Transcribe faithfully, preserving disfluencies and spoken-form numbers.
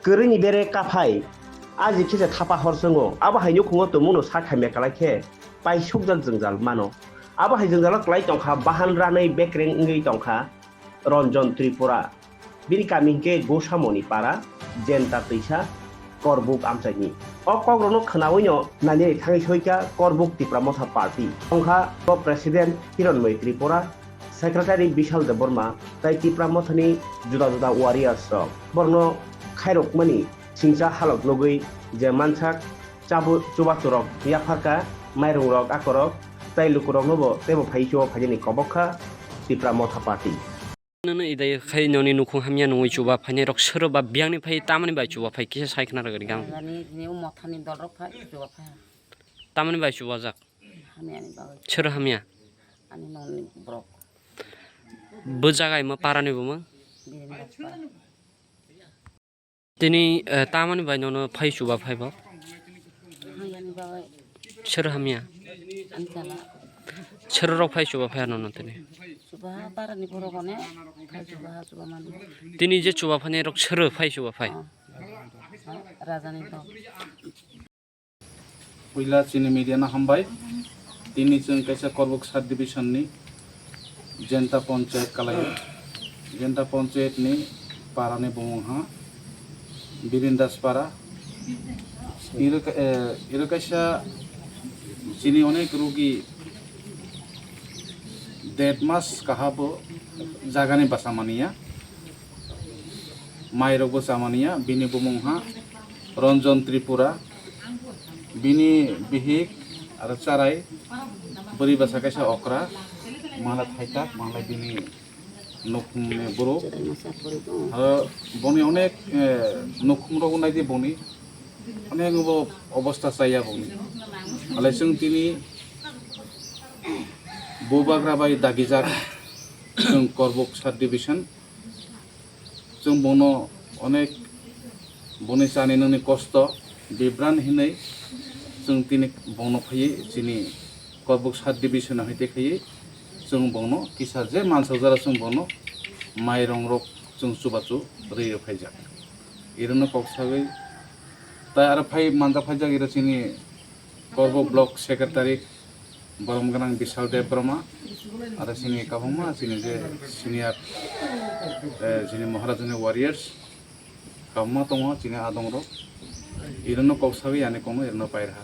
Kwrwini bere kaphai, aji khe se thapa hor swngo. Abo hai nukhungo tongmungno sak hamya kwlai khe paisukjak jwngjal mano. Abo hai jwngjalo kwlai tongkha, bahan ranwi bekreng wngwi tongkha Ranjan Tripura. Bini kami hinkhe Gosamoni para, Jenta Twisa, Korbuk amchaini. O kokrokno khwnawino nani thangwi soikha Korbuk Tipra Motha Party. Tongkha o President Hironmoi Tripura, Secretary Bishal Debbarma, tai Tipra Mothani juda juda warriors rok. Borokno khairokmani singcha halok nugwi je mansak chabu-, chubachu rok yapharkha, mairung rok, akorok, tai lukurokno bo teibo phai chuba phainani kobok kha Tipra Motha Party. Nono idai khai noni nukhung hamya nungwi chuba phainai rok sero ba biyangni phai tamani bai chuba phai kisa sai khna rwgani gang. Ani ni o mothani dol rok phai chuba phai. Tamani bai chuba jak. Hamya ni bagwi. Sero hamya. Ani noni borok. Bo jaga ima para ni bumung. Biring Rajpara. Tini, eh, tamani bai nono phai chuba phai bo? Hamyani bagwi. Sero hamya? Ani chwla. Sero rok phai chuba phai nono tini? Chubaha parani borok onek phai chubaha chuba mani. Tini je chuba phai rok sero phai chuba phai? Oh. Rajani rok. Puila chini media no hambai. Tini chwng kaisa Korbuk sub division ni Jenta Panchayat kalaio. Jenta Panchayat ni para ni bumung ha Birindas para. Iro ka-, eh, iro kaisa chini onek rugi ded mas kaha bo jaga ni basa mania. Mai rok bo cha mania. Bini bumung ha Ranjan Tripura, bini bihik aro charai, bwrwi bwsa kaisa okra, mala thaitak, mala bini nukhungni borok. Aro boni onek, eh, nukhung rok naidi boni, onek bo obostha chaya boni. Alai chwng tini bubagra bai dagijak chwng Korbuk sub division. Chwng bono onek boni chani nungni kosto bibran hinwi chwng tini bono phaiwi chini Korbuk sub division hai tei khaiwi chwng bono kisa je mansajara chwng bono mairong rok chwng chubachu rwi rw phaijak. Irono kok sagwi tai aro phai manjak phaijak iro chini Korbuk block secretary borom gwnang Bishal Debbarma, aro chini kwbangma chini je senior, eh, chini Maharajani warriors kwbangma tongo chini adong rok. Irono kok sawi ani kono irono pairaha.